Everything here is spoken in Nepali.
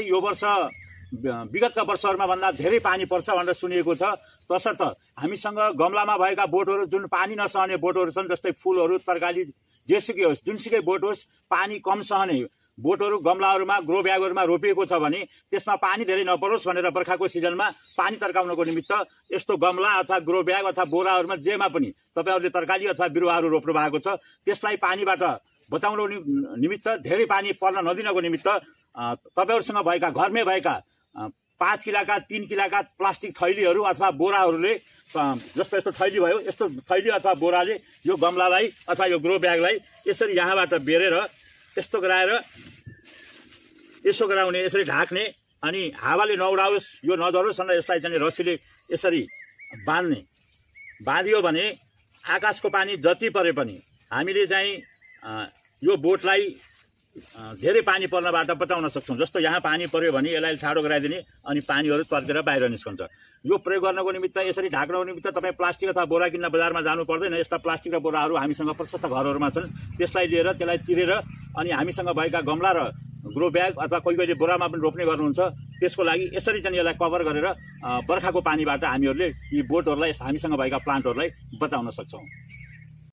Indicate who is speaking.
Speaker 1: यो वर्ष विगतका वर्षहरूमा भन्दा धेरै पानी पर्छ भनेर सुनिएको छ। तसर्थ हामीसँग गमलामा भएका बोटहरू जुन पानी नसहने बोटहरू छन्, जस्तै फुलहरू, तरकारी, जेसुकै होस्, जुनसुकै बोट होस्, पानी कम सहने बोटहरू गमलाहरूमा, ग्रो ब्यागहरूमा रोपिएको छ भने त्यसमा पानी धेरै नपरोस् भनेर बर्खाको सिजनमा पानी तर्काउनको निमित्त यस्तो गमला अथवा ग्रो ब्याग अथवा बोराहरूमा जेमा पनि तपाईहरूले तरकारी अथवा बिरुवाहरू रोप्नु भएको छ, त्यसलाई पानीबाट बचाउनको निमित्त, धेरै पानी पर्न नदिनको निमित्त तपाईहरूसँग भएका, घरमै भएका 5 किलोका 3 किलोका प्लास्टिक थैलीहरू अथवा बोराहरूले, जस्तो यस्तो थैली भयो, यस्तो थैली अथवा बोराले यो गमलालाई अथवा यो ग्रो ब्यागलाई यसरी यहाँबाट बेरेर यस्तो गराएर, यसो गराउने, यसरी ढाक्ने, अनि हावाले नउडाओस्, यो नजरोस् भनेर यसलाई चाहिँ रस्सीले यसरी बाँधियो भने आकाशको पानी जति परे पनि हामीले चाहिँ यो बोटलाई धेरै पानी पर्नबाट बचाउन सक्छौँ। जस्तो यहाँ पानी पर्यो भने यसलाई ठाडो गराइदिने अनि पानीहरू तर्केर बाहिर निस्कन्छ। यो प्रयोग गर्नको निमित्त, यसरी ढाक्नको निमित्त तपाईँ प्लास्टिक अथवा बोरा किन्न बजारमा जानु पर्दैन। यस्ता प्लास्टिक र बोराहरू हामीसँग प्रशस्त घरहरूमा छन्। त्यसलाई लिएर, त्यसलाई चिरेर अनि हामीसँग भएका गमला र ग्रो ब्याग अथवा कोही कोहीले बोरामा पनि रोप्ने गर्नुहुन्छ, त्यसको लागि यसरी चाहिँ यसलाई कभर गरेर बर्खाको पानीबाट हामीहरूले यी बोटहरूलाई, हामीसँग भएका प्लान्टहरूलाई बचाउन सक्छौँ।